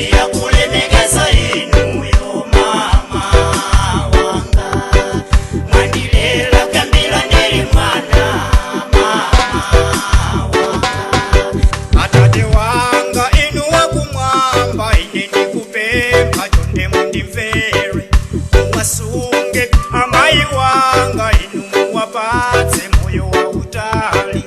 Sindizasiya kulemekeza inuyo mama wanga, mwandilela kuyambira ndili mwana mama wanga. Atate wanga inu wakumwamba, ine ndikupempha chonde mundimvere, muwasunge amayi wanga inu muwapatse moyo wa utali.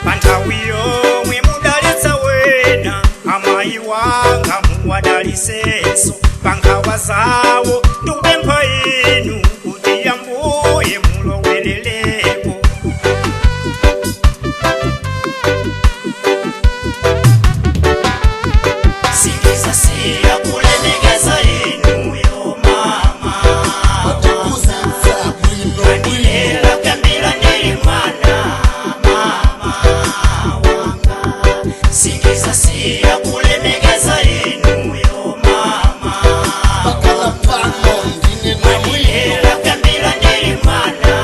Panthawi yomwe mudalitsa wena, amayi wanga muwadalisenso. Pankhawa zawo ndikupempha inu kuti Ambuye mulowerelepo. Sindizasiya kulemekeza inuyo mama Matiphunzitsa bwino bwino. Mwandilela kuyambira ndili mwana mama wanga, sindizasiya kulemekeza inuyo mama. Pakala pano ndine na mwino. Mwandilela kuyambira ndili mwana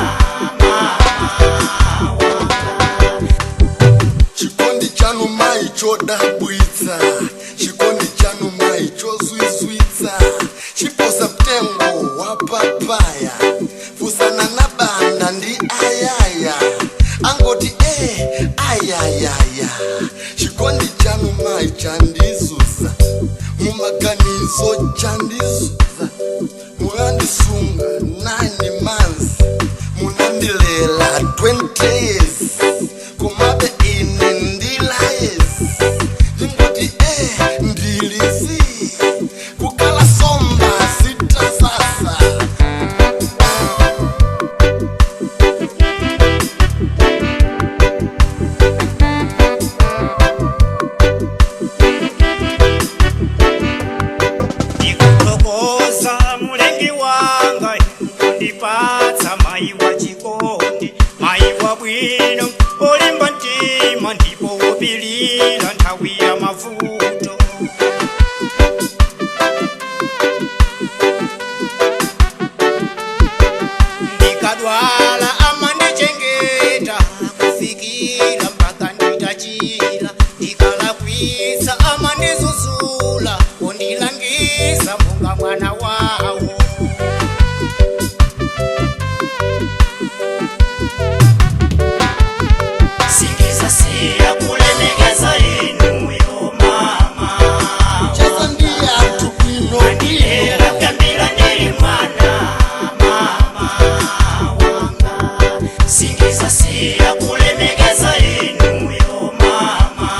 mama wanga. Chikondi chanu mai chodabwitsa, chikondi chanu mai chozwizwitsa, chiposa mtengo wa papaya, fusana na banda ndi ayaya, angoti e ayayaya. Chikondi chanu mai chandizuza, mumaganizo chandizuza, munandisunga 9 months, munandilela 20 years, komabe ine ndilayesi, ndingoti e ndilizi kukala somba sitasasa. Ndikuthokoza mulengi wanga kundipatsa mayi wa chikondi, mayi wa bwino, olimba mtima ndipo wopilira nthawi ya mavuto. Ndikadwala amandichengeta kufikira mpaka nditachira, ndikalakwitsa amandizuzula kundilangiza monga mwana wawo. Sindizasiya kulemekeza inuyo mama. Cheza ndi anthu bwino bwino. Mwandilela kuyambira ndili mwana mama wanga, sindizasiya kulemekeza inuyo mama.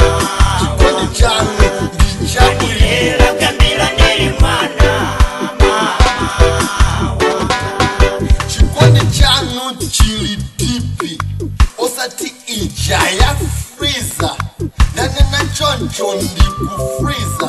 Chikondi chanu ndi chabwino. Mwandilela kuyambira ndili mwana mama wanga. Chikondi chanu chili deep, osati ija ya freezer. Ndanena choncho ndikufriza.